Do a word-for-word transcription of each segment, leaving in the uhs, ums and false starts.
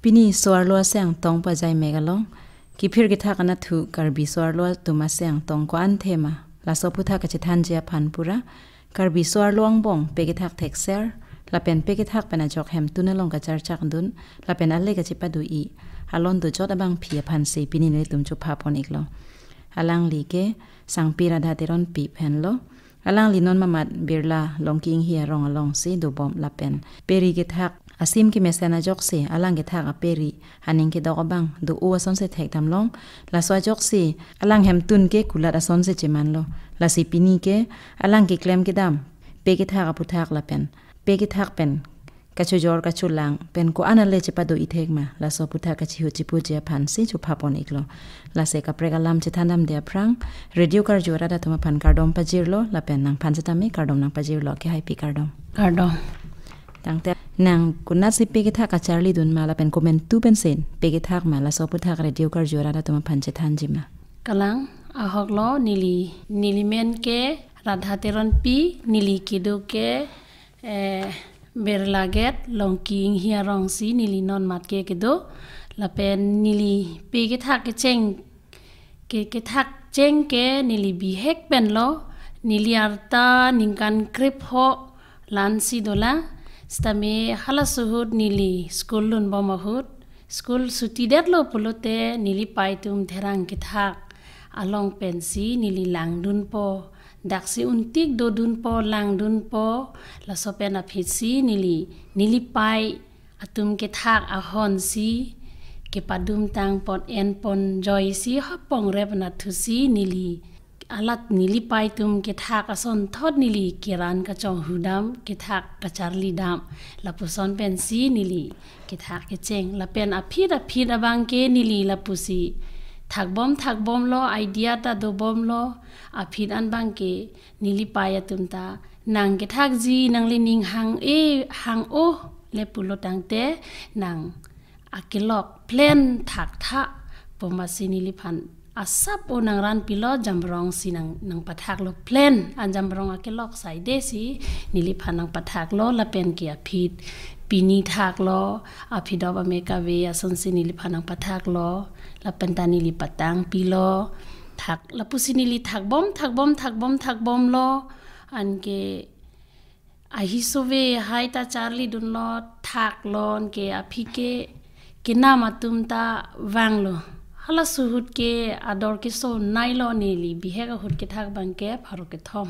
Pini so-arlo aseng tong pajai mek along, kiphir kethak anatthu Karbi so-arlo atum aseng tong ko-an thema, laso aphuthak kachethanji aphan pura, Karbi so-arlo angbong pe kethak thekser, lapen pe kethak pen ajok hemtun along kacharchak dun, lapen ale kachepado-i, alon dojot abangpi aphansi pini nelitum chopha pon iklo. Alangli ke Sangpi Radha Teronpi pen lo. Alangli non mamat Birla Longki Inghi arong alongsi dobom lapen peri kethak asim kemesen ajoksi alang kethak aperi aning kedok abang do-o asonsi thekdam long. Laso ajoksi alang hemtun ke kulat asonsi cheman lo. Lasi pini ke alang keklem kedam pe kethak aphuthak lapen pe kethak pen kachojor kacholang pen ko-an ale chepado-i thek ma, laso aphuthak kachihut chipuji aphansi chopha pon iklo. Lasi kaprek alam chethandamde aphrang, radio karju arat atum aphan kardom pajirlo, lapen nangphan setame kardom nangpajirlo, kehaipi kardom. Kardom. Tangte nang konatsi pe kethak kacharli dun ma, lapen komantu pensi pe kethak ma, laso aphuthak radio karju arat atum aphan chethanji ma? Kalang, ahok lo, neli, neli men ke Radha Teronpi, neli kedo ke, eh, Birla Gate, Longki Inghi arongsi neli non mat ke kedo. Lapen neli pe kethak kecheng, ke, kethak cheng ke neli bihek pen lo, neli arta ningkan krepho la-ansi dolang, setame halaso ahut neli school lunbom ahut, school suti detlo pulote neli paitum therang kethak along pensi neli langdunpo, daksi untik dodunpo, langdunpo, laso pen aphitsi neli, neli pai atum kethak ahonsi kepadum tang pon en pon joisi ha pongrep anatthusi neli alat neli paitum kethak asonthot neli keran kachonghu dam, kethak kacharli dam, lapuson pensi neli kethak kecheng. Lapen aphit aphit abang ke neli lapusi thakbom thakbom lo, idea ta dobom lo, aphit an abang ke neli pai atum ta nang kethakji, nangli ning hang-e hang-o le pulo tangte nang akelok plan thaktha pu masi neliphan asap o nangran pilo, Jamrong si nang, nangpathaklo plan, an Jamrong akelok saide si neliphan nangpathaklo, lapen ke aphit pini thaklo, aphit dop ame kave asonsi neliphan nangpathaklo, lapen ta neli patang pilo, thak, lapusi neli thakbom, thakbom, thakbom, thakbom lo, anke ahi sove hai ta charli dunlo, thaklo, anke aphi ke kenam atum ta vanglo. Halaso ahut ke ador keso nailo, neli bihek ahut kethak abang ke pharo kethom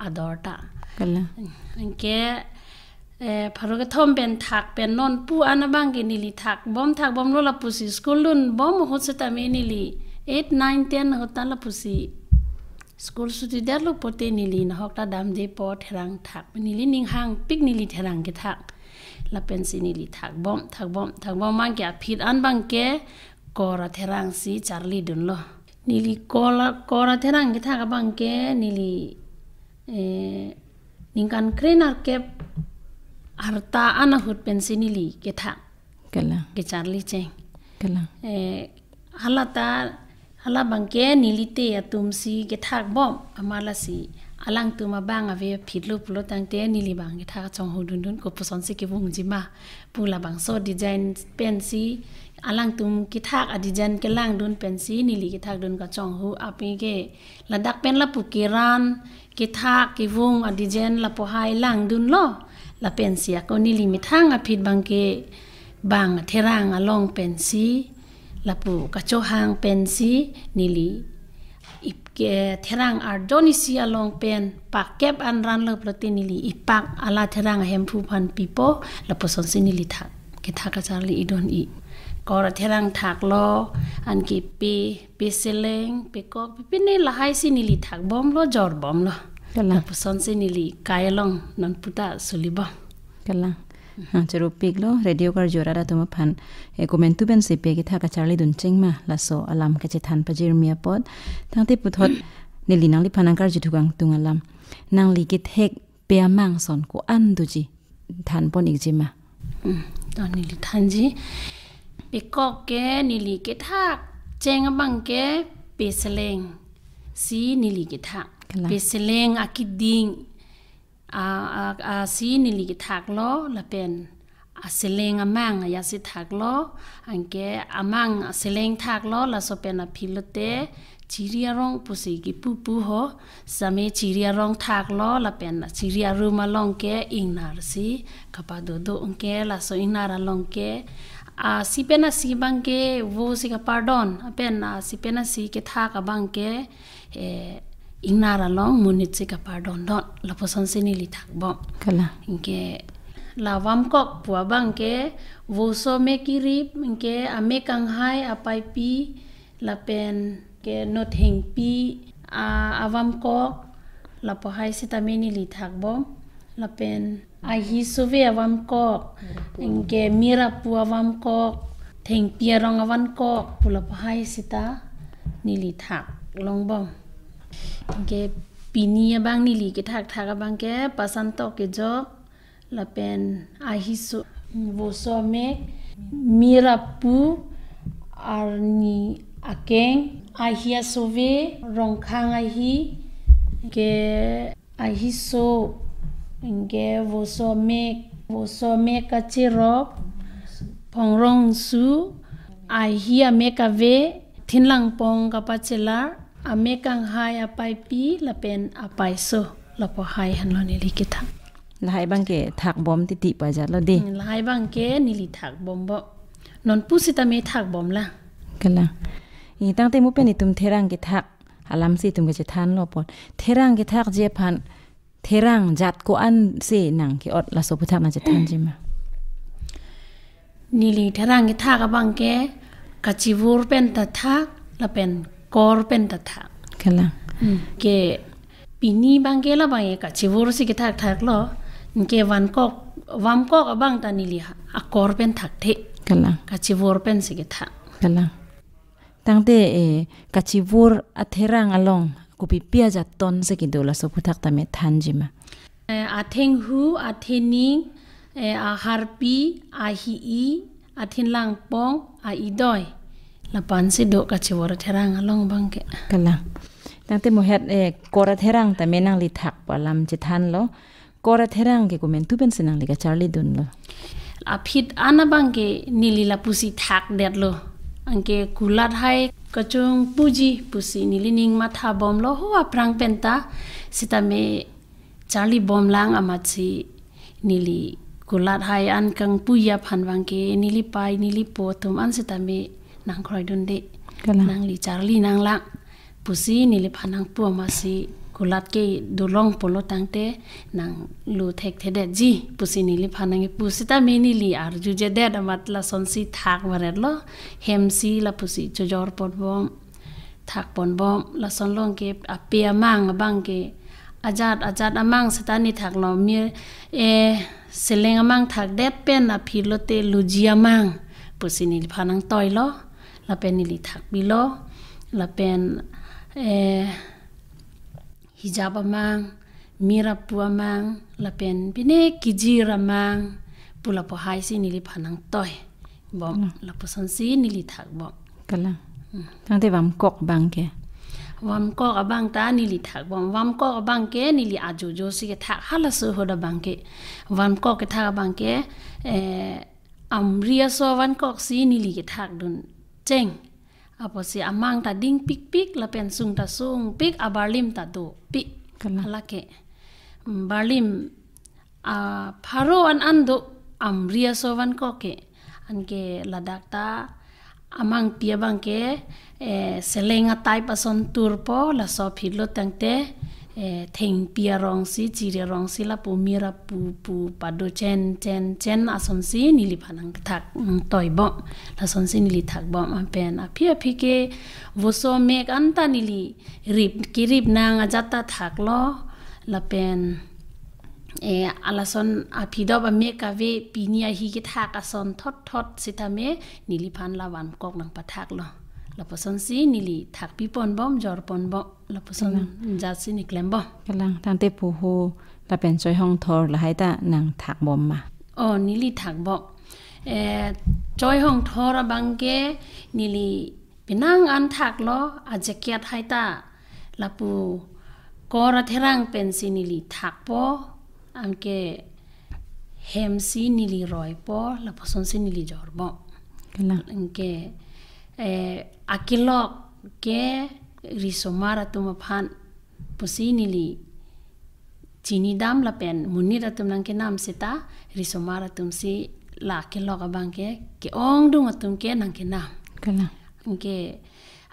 ador ta. Kalang. Anke, eh, pharo kethom pen thak pen non pu an abang ke neli thakbom thakbom lo, lapusi school lunbom ahut setame neli eight, nine, ten ahut ta lapusi school suti detlo pote neli nahok ta damdepo, therang thak. Neli ning hangpik neli therang kethak. Lapensi neli thakbom, thakbom, thakbom abang ke aphit an abang ke kor atherang si charli dunlo. Neli kor, kor atherang kethak abang ke neli, eh, ningkan krenerkep arta an ahut pensi neli kethak. Kalang. Kecharli cheng. Kalang. Eh, hala ta, hala abang ke neli te atum si kethakbom, amat lasi alangtum abang ave phitlo pulo tangte neli abang kethak chonghu dundun, kopuson si kevungji ma pu labangso design pensi, alangtum kethak adesign kelang dun pensi neli kethak dun kachonghu, aphi ke ladak pen lapu keran, kethak, kevung adesign lapu hai lang dunlo. Lapensi ako neli methang aphit abang ke bang therang along pensi, lapu kachohang pensi neli ip ke therang arjon isi along pen pakep an ranlo pulote neli ipak ala therang ahemphu aphan pipo, lapusonsi neli thak, kethak kacharli idun-i. Kor atherang thaklo, anke pe, pe seleng, pekok, pepine lahai si neli thakbomlo, jorbomlo. Kalang. Lapusonsi neli kai along non puta sulibom. Kalang. Ha, choro piklo, radio karju arat atum aphan, eh, komantu pensi pe kethak kacharli dun cheng ma, laso alam kachethan pajirmi apot. Tangte puthot neli nangliphan nangkarju thukang tung alam. Nangli kethek pe amang ason ko-an doji, thanpon ikji ma? Hmm, to neli thanji. Pekok ke neli kethak cheng abang ke pe seleng si neli kethak. Kalang. Pe seleng akiding, a, a, a, si neli kethaklo, lapen aseleng amang ajatsi thaklo, anke amang aseleng thaklo, laso pen aphi lote chiri arong pusi kipu pu ho, same chiri arong thaklo, lapen chiri arum along ke ingnar si kapadodo, anke laso ingnar along ke, asi pen asi abang ke vo si kapardon, lapen asi pen asi kethak abang ke, eh, ingnar along monit si kapardondon, lapuson si neli thakbom. Kalang. Anke la vamkok pu abang ke voso amek kirip, anke amek kanghai apaipi, lapen ke nothengpi a, avamkok, lapu hai sitame neli thakbom. Lapen ahi sove avamkok, anke mir apu avamkok, thengpi arong avamkok pu lapu hai sita neli thak longbom. Anke pini abang neli kethakthak abang ke pasantok kejok, lapen ahi so, voso amek, mir apu, arni akeng, ahi asove, rongkhang ahi, ke ahi so, anke voso amek, voso amek kacherok, phongrong su, ahi amek ave, thinlangpong kapachelar, amek kanghai apaipi, lapen apaiso, lapu hai henlo neli kethak. Lahai abang ke thakbom titi pajatlo de. Hmm, lahai abang ke neli thakbombo. Non pusitame thakbom la. Kalang. Ini tangte mo pen itum therang kethak alam si itum kachethanlo apot. Therang kethakji aphan therang jat ko-an si nang ke-ot laso aphuthak nangchethanji ma? Neli therang kethak abang ke kachivur pen ta thak, lapen kor pen ta thak. Kalang. Hmm. Ke pini abang ke labang ke kachivur si kethakthaklo. Anke vamkok, vamkok abang ta neli ha, akor pen thakthe. Kalang. Kachivur pen si kethak. Kalang. Tangte, eh, kachivur atherang along kopipi ajat ton si kedo laso aphuthak tame thanji ma? Eh, athenghu, athening, eh, aharpi, ahi-i, athinlangpong, a-idoi. Lapu-an si do kachivur atherang along abang ke. Kalang. Tangte mo het, eh, kor atherang tame nangli thakpo alam chethanlo. Kor atherang ke komantu pen si nangli kacharlidunlo? Aphi an abang ke neli lapusi thakdetlo. Anke kulat hai kachungpuji pusi nelining mathabomlo ho aphrang pen ta, sitame charlibomlang amatsi neli kulat hai an kangpuji aphan abang ke neli pei neli po atum an sitame nangkroidunde. Kalang. Nangli charli nanglang pusi neliphan nangpu amatsi kulat ke dolong pulo tangte nanglo thekthedetji pusi neliphan nangpu sitame neli arjujedet amat lasonsi thak varetlo, hem si lapusi chojor ponbom, thak ponbom. Lason along ke ape amang abang ke ajat ajat amang sita neli thaklo, mir, eh, seleng amang thakdet pen aphi lote luji amang pusi neliphan nangtoilo, lapen neli thakpilo, lapen, eh, hijab amang, mir apu amang, lapen pine kijir amang pu lapu hai si neliphan nangtoibom. Hmm. Lapusonsi neli thakbom. Kalang. Hmm. Tangte vamkok abang ke? Vamkok abang ta neli thakbom. Vamkok abang ke neli ajojo si kethak halaso ahut abang ke. Vamkok kethak abang ke, eh, amri aso vamkok si neli kethakdun cheng. Apotsi amang ta dingpikpik lapen sung ta sungpik, abarlim ta dopik. Kalang. Hala ke. Mm, barlim, ah, pharo an an do amri aso vamkok ke. Anke ladak ta amangpi abang ke, eh, seleng a-type ason turpo, laso aphi lo tangte, eh, thengpi arong si, chiri arong si lapu mir apu pu pado chen chen chen asonsi neliphan nangthak, nangtoibom. Lasonsi neli thakbom, lapen aphi aphi ke voso amek anta neli rip, kirip nang ajat ta thaklo, lapen, eh, alason aphi dop amek ave, pini ahi kethak ason thot thot sitame neliphan la vamkok nangpathaklo. Lapusonsi neli thakpi ponbom, jor ponbom, lapuson. Kalang. Jatsi neli klembom. Kalang, tangte poho lapen choihongthor lahai ta nangthakbom ma? Oh, neli thakbom. Eh, choihongthor abang ke neli penang an thaklo, ajaket hai ta lapu kor atherang pensi neli thakpo, anke hem si neli roipo, lapuson si neli jorbom. Kalang. Anke, eh, akelok ke risomar atum aphan pusi neli chinidam lapen monit atum nangkenam seta risomar atum si la akelok abang ke ke-ongdung atum ke nangkenam. Kalang. Anke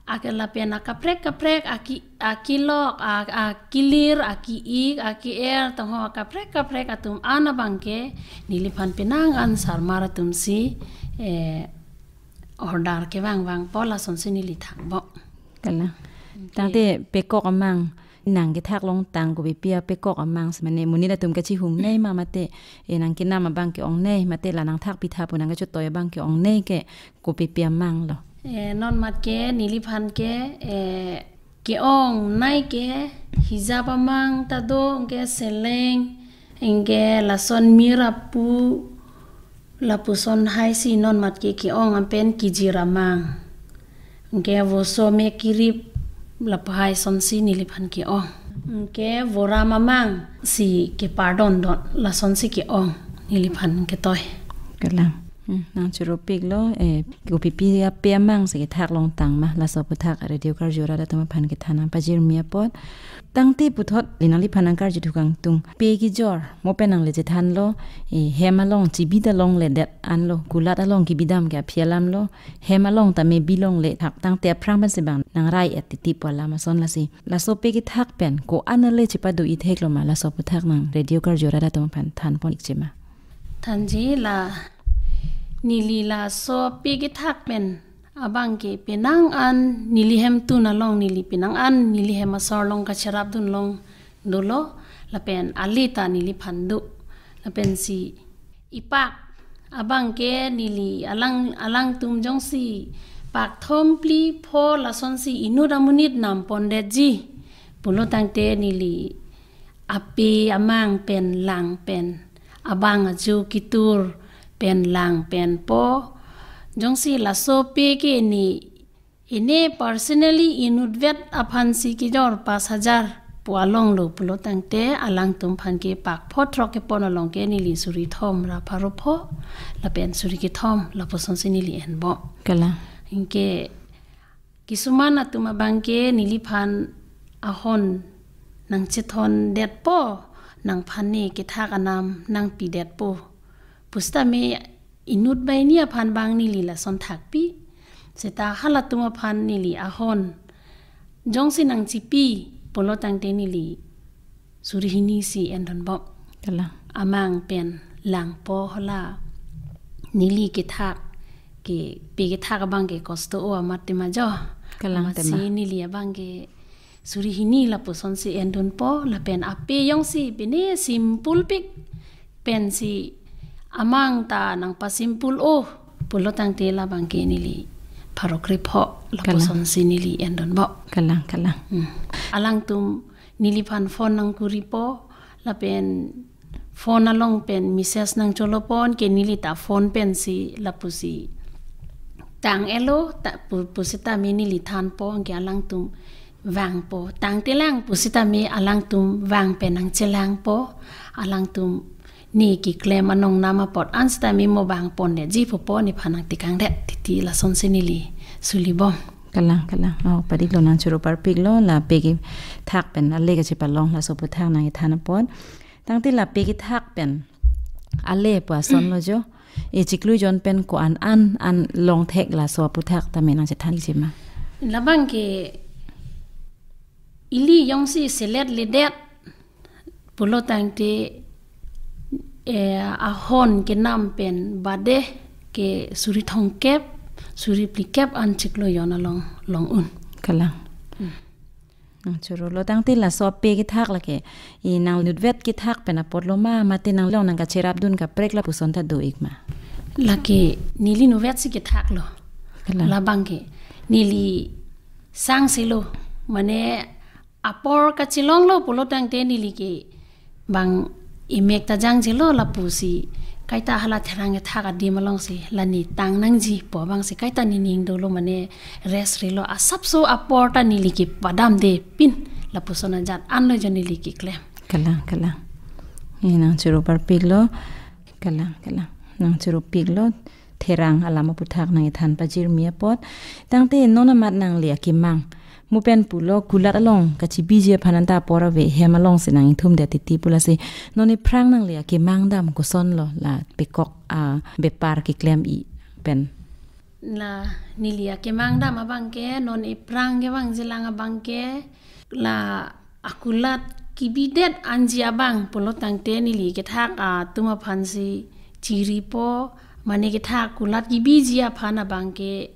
ake lapen akaprek kaprek aki, akelok, a, akilir, aki-ik, aki-er, tongho akaprek kaprek atum an abang ke neliphan penang an sarmar atum si, eh, order kevang vangpo, lason si neli thakbom. Kalang. Anke tangte pekok amang nangkethak longtang kopipi apekok amang si mane monit atum kachihungnei ma mate, eh, nangkenam abang ke-ongnei mate la nangthak pitha pu nangkachotoi abang ke-ongnei ke kopipi amang lo? Eh, non mat ke neliphan ke, eh, ke-ongnei ke hijab amang ta do, anke seleng, anke lason mir apu, lapuson hai si non mat ke ke-ong, lapen kijir amang, anke voso me kirip, lapu hai son si neliphan ke-ong. Anke voram amang si kepardon don, lason si ke-ong neliphan ketoi. Kalang. Hmm, nangchoro piklo, eh, kopipi ape amang si kethak longtang ma, laso aphuthak radio karju arat atum aphan kethan nangpajirmi apot. Tangte puthot, eh, nangliphan nangkarju thukang tung pe kejor mo pen nangle chethanlo, eh, hem along chibi ta longledet anlo, kulat along kibidam ke aphi alam lo, hem along tame bi longle thak tangte aphrang pensi bang nangrai-et titi pu alam ason lasi. Laso pe kethak pen ko-an ale chepado-i theklo ma, laso aphuthak nang radio karju arat atum aphan thanpon-ikji ma? Thanji, la neli laso pe kethak pen abang ke penang an neli hemtun along, neli penang an neli hem asor along kacherapdun long dolo, lapen ale ta neliphan do. Lapensi ipak abang ke neli alang, alangtum jongsi pak thom phli pho lason si inut amonit nampondetji pulo tangte neli ape amang pen lang pen, abang ajo kitur pen lang pen po. Jongsi laso pe ke ne, ine personally inutvet aphan si kejor pas hajar pu along lo pulo tangte alangtum aphan ke pak pho throk kepon along ke neli suri thom ra pharo pho, lapen suri kethom, lapuson si neli enbom. Kalang. Anke kisuman atum abang ke neliphan ahon nangchethondetpo, nangphan ne kethak anam nangpidetpo pusitame inut banghini aphan bang neli lason thakpi. Seta halatum aphan neli ahon jongsi nangchipi pulo tangte neli suri hini si endonbom. Kalang. Amang pen lang po, hala neli kethak ke, pe kethak abang ke kosto o amat tema jo. Kalang tema. Amatsi neli abang ke suri hini lapuson si endunpo, lapen ape jongsi pine simple pik pensi amang ta nangpa simple o pulo tangte labang ke neli pharo krepho, kalang, lapuson si neli endunbom. Kalang, kalang. Hmm. Alangtum neliphan phone nangkuripo, lapen phone along pen message nangcholopon ke neli ta phone pensi lapusi tang-etlo, ta pu, pusitame neli thanpo, anke alangtum vangpo. Tangtelang pusitame alangtum vang pen nangchelangpo. Alangtum ne keklem anong nam apot an sitame mo vangpondetji pupo, nephan nangtekangdet titi, lason si neli sulibom. Kalang, kalang. Oh, padiklo, nangchoro parpiklo, la pe kethak pen ale kachepalong laso aphuthak nangkethan apot. Tangte la pe kethak pen ale pu ason lo jo. E chiklo jon pen ko-an an an long thek laso aphuthak tame nangchethan-ikji ma? Labang ke ili jongsi selet ledet pulo tangte, eh, ahon kenam pen bade ke suri thomkep, suri phlikep an chiklo jon along long un. Kalang. Hmm. Nangchoro lo, tangte laso pe kethak lake, e nanglutvet kethak pen apotlo ma, mate nanglong nangkacherapdun kaprek lapuson ta do-ik ma? Lake neli nutvet si kethaklo. Kalang. Labang ke neli sangsilo, mane apor kachelonglo pulo tangte neli ke bang imek ta jangjilo, lapusi kaita hala therang kethak adim alongsi la ne tang nangji pu abangsi kaita ne ning dolo, mane rest rilo, asapso apor ta neli kepadamde pin, lapuson ajat anlo jo neli keklem. Kalang, kalang. E nangchoro parpiklo. Kalang, kalang. Nangchoro piklo, therang alam aputhak nangkethan pajirmi apot. Tangte non amat nangli akemang, mo pen pulo kulat along kachebiji aphan anta apor ave, hem alongsi nangthumdet titi pu lasi non ephrang nangli akemang dam kosonlo, la pekok abepar keklemji pen? La neli akemang dam abangke, non ephrang kevangjilang abangke, la akulat kebidet anji abang pulo tangte neli kethak atum aphansi chiripo, mane kethak kulat kebiji aphan abangke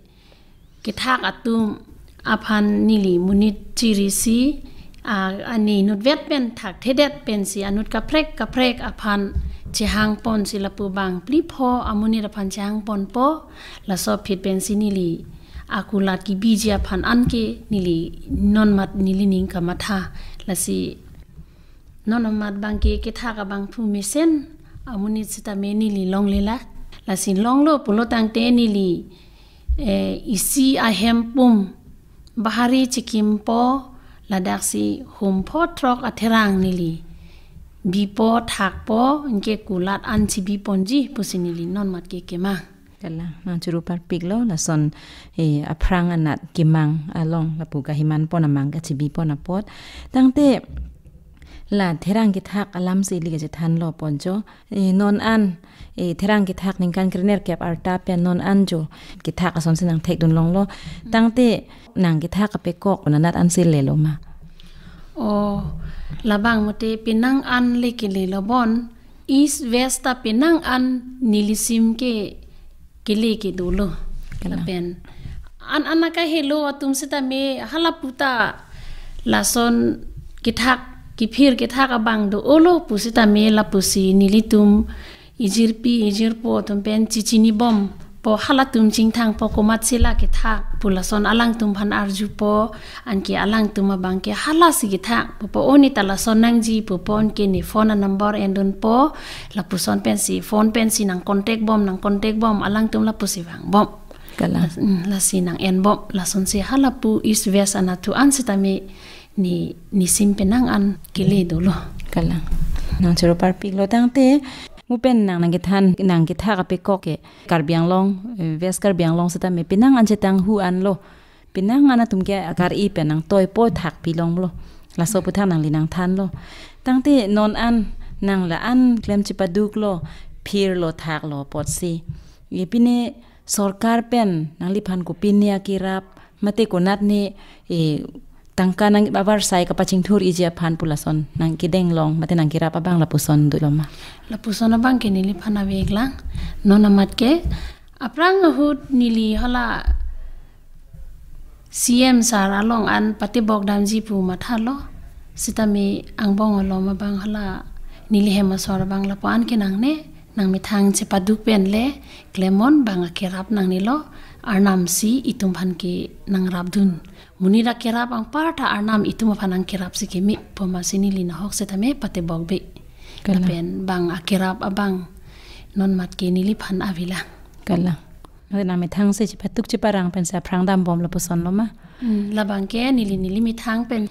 kethak atum aphan neli monit chirisi, a, ani nutvet pen thakthedet pensi anut kaprek kaprek aphan chehangponsi lapu bang phli pho amonit aphan chehangponpo, laso aphi pensi neli akulat kebiji aphan anke neli non amat neli ning kamatha. Lasi non amat abangke kethak abangphu mesen amonit sitame neli longlelang. Lasi longlo pulo tangte neli, eh, isi ahem pum bahari chikimpo, ladaksi hum pho throk atherang neli bipo thakpo, anke kulat an chebiponji pusi neli non amat ke kemang. Kalang, nangchoro parpiklo, lason, eh, aphrang anat kemang along lapu kahimanpon amang kachebipon apot. Tangte la therang kethak alamsi ili kachethanlo poncho. Eh, non an, eh, therang kethak ningkan krenerkep arta pen non an jo kethak asonsi nangthekdun longlo. Tangte nangkethak apekok nanat ansi lelo ma? Oh, labang mate penang an le kelelo bon, East West ta penang an nelisim ke kele kedolo. Kalang. Lapen an an akahelo atum sitame halapu ta lason kethak kephir kethak abang do-olo pusitame lapusi nelitum ijirpi ijirpo atum pen chichinibompo, halatum chingthangpo komatsi la kethak pu lason alangtum aphan arjupo, anke alangtum abangke halasi kethak pupo, o ne ta lason nangji pupo, anke ne phone a-number endunpo, lapuson pensi phone pensi nang contact bom, nang contact bom, alangtum lapusi vangbom. Kalang. Las-, mm, lasi nang enbom, lasonsi halapu East West anatthu an sitame ne, nesim penang an kele dolo. Kalang. Nangchoro parpiklo tangte, mo pen nang nangkethan, nangkethak apekok ke Karbi Anglong, eh, West Karbi Anglong sitame penang an chetanghu anlo. Penang an atum ke akar-i pen nangtoipo thakpi longlo. Laso aputhak nangli nangthanlo. Tangte non an nang la-an klem chepaduklo, phirlo thaklo apotsi, ye pine sorkar pen nangliphan kopine akerap, mate konat ne, eh, tangka nang avarsai kapachingthur-iji aphan pu lason nangkedeng long, mate nangkerap abang lapuson dolo ma? Lapuson abangke neliphan aveklang. Non amat ke aphrang ahut neli hala C M sir along an patebok damji pu mathalo. Sitame angbong alom abang hala neli hem asor abang lapu-an ke nangne, nangmethang chepaduk pen le klemnon, bang akerap nangnelo, Arnam si itum aphan ke nangrapdun. Monit akerap anparta Arnam itum aphan nangkerapsi keme pu amatsi neli nahok sitame patebok be. Kalang. Lapen bang akerap abang non amat ke neliphan avelang. Kalang. Nangmethang si chepatuk cheparang pensi aphrang dambom lapuson lo ma? Hmm, labang ke neli, neli methang pen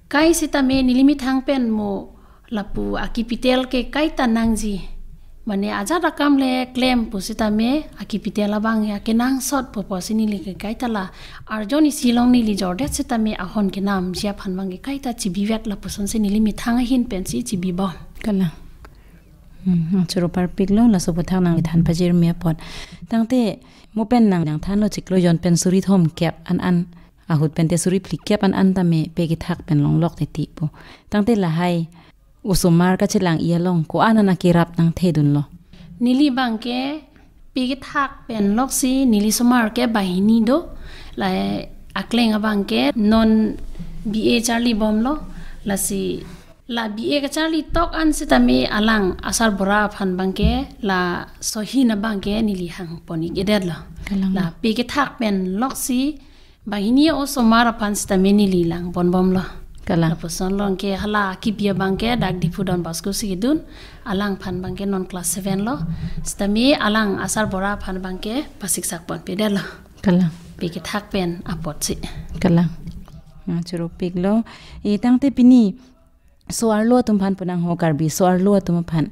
kai sitame neli methang pen mo lapu a-capital ke kaita nangji. Mane ajat akam le klem pusitame a-capital abang ya kenangsot pupo si neli ke kaita la arjon isi along neli jordet sitame ahon kenamji aphan abangke kaita chebivet, lapusonsi neli methang ahin pensi chebibom. Kalang. Hmm, nangchoro parpiklo, laso aputhak nangkethan pajirmi apot. Tangte mo pen nang nangthanlo chiklo jon pen suri thomkep an an ahut pente suri phlikep an an tame pe kethak pen longlok titi pu. Tangte lahai osomar kachelang-i along ko-an an akerap nangthedunlo? Neli abangke pe kethak pen loksi neli somar ke banghini do. La akleng abangke non B A charlibomlo. Lasi la B A kacharli tok an sitame alang asarbura aphan abangke la sohin abangke neli hangpon-ik-edetlo. Kalang. La pe kethak pen loksi banghini osomar aphan sitame neli lang ponbomlo. Kalang. Lapuson along ke hala kipi abangke dak Diphu Don Bosco si kedun, alangphan abangke non class seven lo. Sitame alang asarbura aphan abangke pasiksak ponpedetlo. Kalang. Pe kethak pen apotsi. Kalang. Nangchoro piklo. Eh, tangte pini so-arlo atum aphan pu nangho, Karbi so-arlo atum aphan.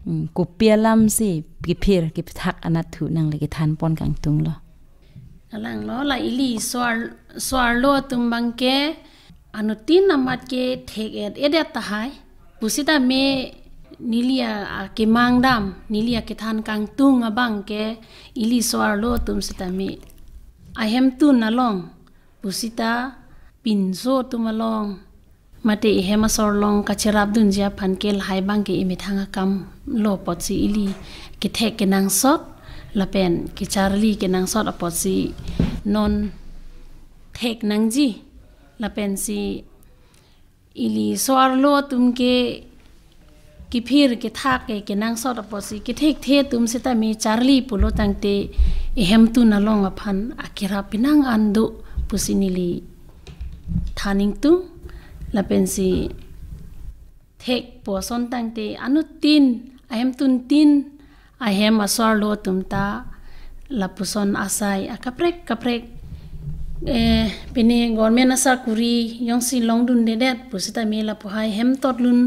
Hmm, kopi alam si kephir kethak anatthu nangle kethan pon kangtung lo. Alang lo la ili so-ar, so-arlo atum abangke anuttin amat ke thek-et-et tahai. Pusitame neli a, akemang dam, neli akethan kangtung abangke ili so-arlo atum sitame ahemtun along, pusita pinso atum along, mate ehem asor along kacherapdunji aphan ke lahai abangke emethang akam lo apotsi ili kethek kenangsot lapen kecharli kenangsot apotsi non thek nangji lapensi ili so-arlo atum ke kephir kethak ke kenangsot apotsi kethekthe atum sitame charli pulo tangte ehemtun along aphan akerap penang an do pusi neli than ingtung lapensi thek puson tangte anuttin ahemtun tin ahem asor lo atum ta lapuson asai akaprek kaprek, eh, pini government asakuri jongsi longdundedet pusitame lapu hai hemtotlun,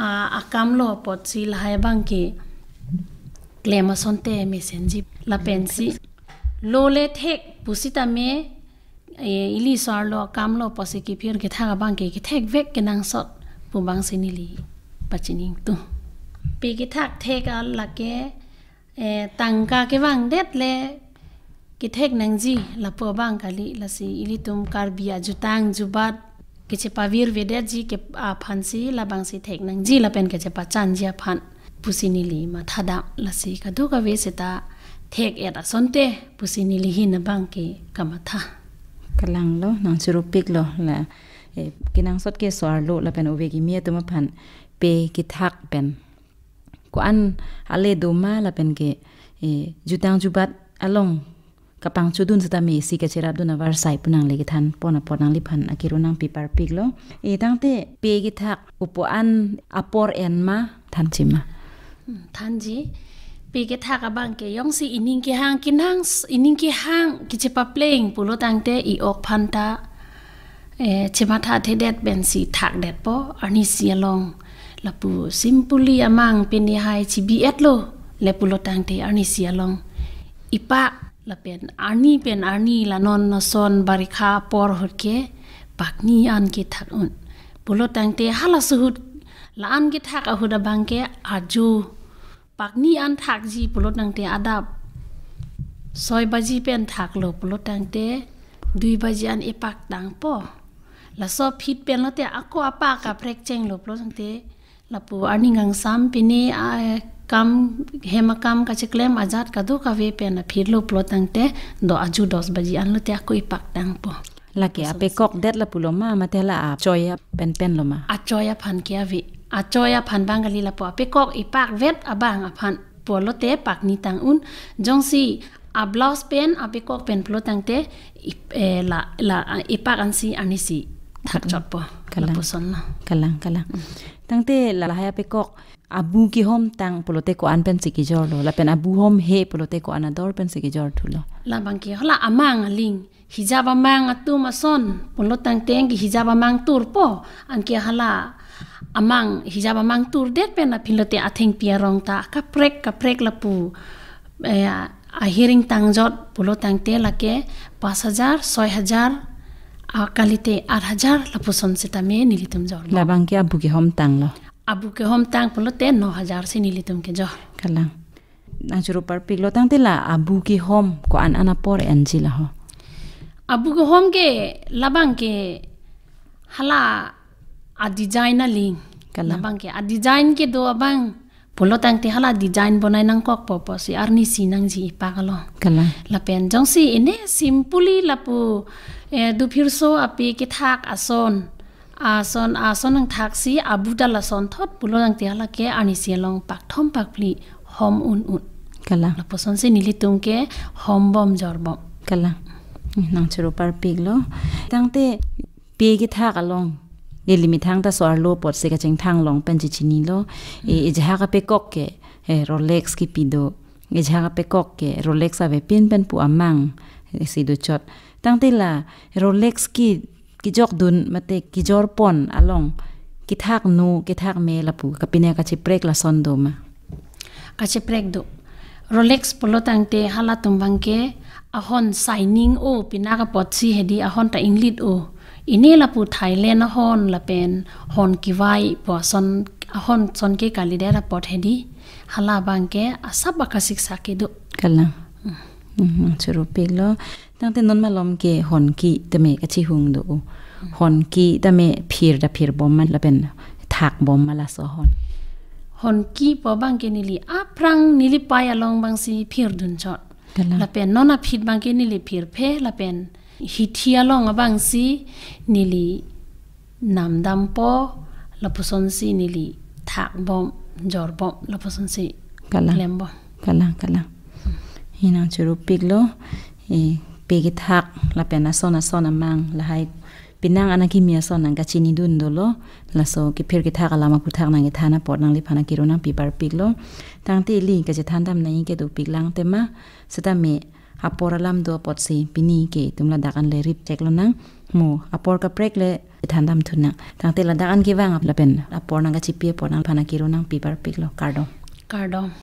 ah, akam lo apotsi lahai abangke klem asonte mesenji lapensi lo le thek pusitame, eh, ili so-arlo akam lo apotsi kephir kethak abangke kethekvek kenangsot pu abangsi neli pachini ingtung. Pe kethak thek a lake, eh, tangka kevangdet le kethek nangji lapu abang kali, lasi ilitum Karbi ajutang jubat kechepavir vedetji ke aphansi labangsi thek nangji lapen kechepachanji aphan pusi neli mathadam, lasi kadokave seta thek-et asonte pusi neli hin abangke kamatha. Kalang lo, nangchirupik lo la, eh, kenangsot ke so-arlo lapen ove kimi atum aphan pe kethak pen ko-an ale do ma lapen ke, eh, jutang jubat along kapangchudun sitame isi kacherapdun avarsai pu nangle kethan pon apot nangliphan akiru nangpi parpik lo. Eh, tangte pe kethak kopi-an apor en ma thanji ma? Hmm, thanji. Pe kethak abangke jongsi ining kehang kenang s-, ining kehang kechepapleng pulo tangte i-ok aphan ta, eh, chemathathedet pensi thakdetpo, arnisi along. Lapu simply amang pini hai chibi-et lo le pulo tangte arnisi along ipak lapen arni pen arni la non ason barikha apor ahut ke pakni an kethak un. Pulo tangte hala suhut la-an kethak ahut abangke ajo pakni an thakji pulo tangte adap soi baji pen thaklo pulo tangte dui baji an ipak tangpo. Laso aphi pen lote ako apak kaprek chenglo pulo tangte lapu arni kangsam pini, ah, kam hem akam kacheklem ajat kadokave pen aphi lo pulo tangte do ajo dos baji an lote ako ipak tangpo. Lake lapuson apekok si det lapulo ma, mate la achoi pen pen lo ma? Achoi aphan ke ave. Achoi aphan abang kali, lapu apekok ipak vet abang aphan pulote pakni tang un. Jongsi ablouse pen apekok pen pulo tangte ip-, eh, la, la, ah, ipak ansi arnisi thakchotpo. Kalang. Lapuson lo. Kalang, kalang. Hmm. Tangte la lahai apekok abu kehom tang pulote ko-an pensi kejor lo, lapen abu homhe pulote ko-an ador pensi kejor thulo? Labangke hala amang aling, hijab amang atum ason pulo tangte ke hijab amang turpo, anke hala amang hijab amang turdet pen aphi lote athengpi arong ta kaprek kaprek lapu, eh, ahiring tangjot pulo tangte lake pas hajar, soi hajar, ah, kalite aat hajar lapuson sitame nelitum jorlo. Labangke abu kehom tang lo? Abu kehom tang pulote no hajar si nelitum kejor. Kalang. Nangchiru parpik lo, tangte la abu kehom ko-an an apor enji la ho? Abu kehom ke labangke hala adesign aling. Kalang. Labangke adesign kedo abang pulo tangte hala design bonai nangkokpo pusi arnisi nangji ipak along. Kalang. Lapen jongsi ine simply lapu, eh, duphirso ape kethak ason, ason, ason nangthaksi abu ta lasonthot pulo tangte hala ke arnisi along pakthom pakphli hom un un. Kalang. Lapuson si nelitum ke hombom jorbom. Kalang. Nangchiru parpik lo. Tangte pe kethak along neli methang ta so-arlo apotsi kachingthang long pen chechinilo. E, ejahak apekok ke, eh, Rolex kipi do. Ejahak apekok ke Rolex avepin pen pu amang, eh, si dochot. Tangte la Rolex ke kejokdun mate kejorpon along kethak nu kethak me lapu kapine kacheprek lason do ma? Kacheprek do. Rolex pulo tangte halatum abangke ahon shining o, pinak apotsi hedi ahon ta inglit o. Ini lapu Thailand ahon lapen hon kevai pu ason, ahon ason ke kalidet apot hedi. Hala abangke asap akasiksak kedo. Kalang. Hmm, choro piklo. Tangte non malom ke honki tame kachihung do o. Honki tame phir ta phir bom ma lapen thak bom ma laso ahon? Honki pu abangke neli aphrang neli pai along abangsi phirdun chot. Kalang. Lapen non aphi abangke neli phirphe lapen hithi along abangsi neli namdampo, lapusonsi neli thak bom, jor bom, lapusonsi Kalang. Klem bom. Kalang, kalang. Hinang choro piklo, eh, pe kethak lapen ason ason amang lahai penang anak kimi ason nangkachinidun dolo, laso kephir kethak alam aphuthak nangkethan apot nangliphan akero nangpi parpiklo. Tangte ili kachethan dam nangji ke dopik lang tema, setame apor alam do apotsi pini ke itum ladak an le rip chek lonang, mo apor kaprek le chethan dam thunang. Tangte ladak an kevang ap lapen apor nangkachipi apot nangliphan akero nangpi parpiklo, kardom. Kardom.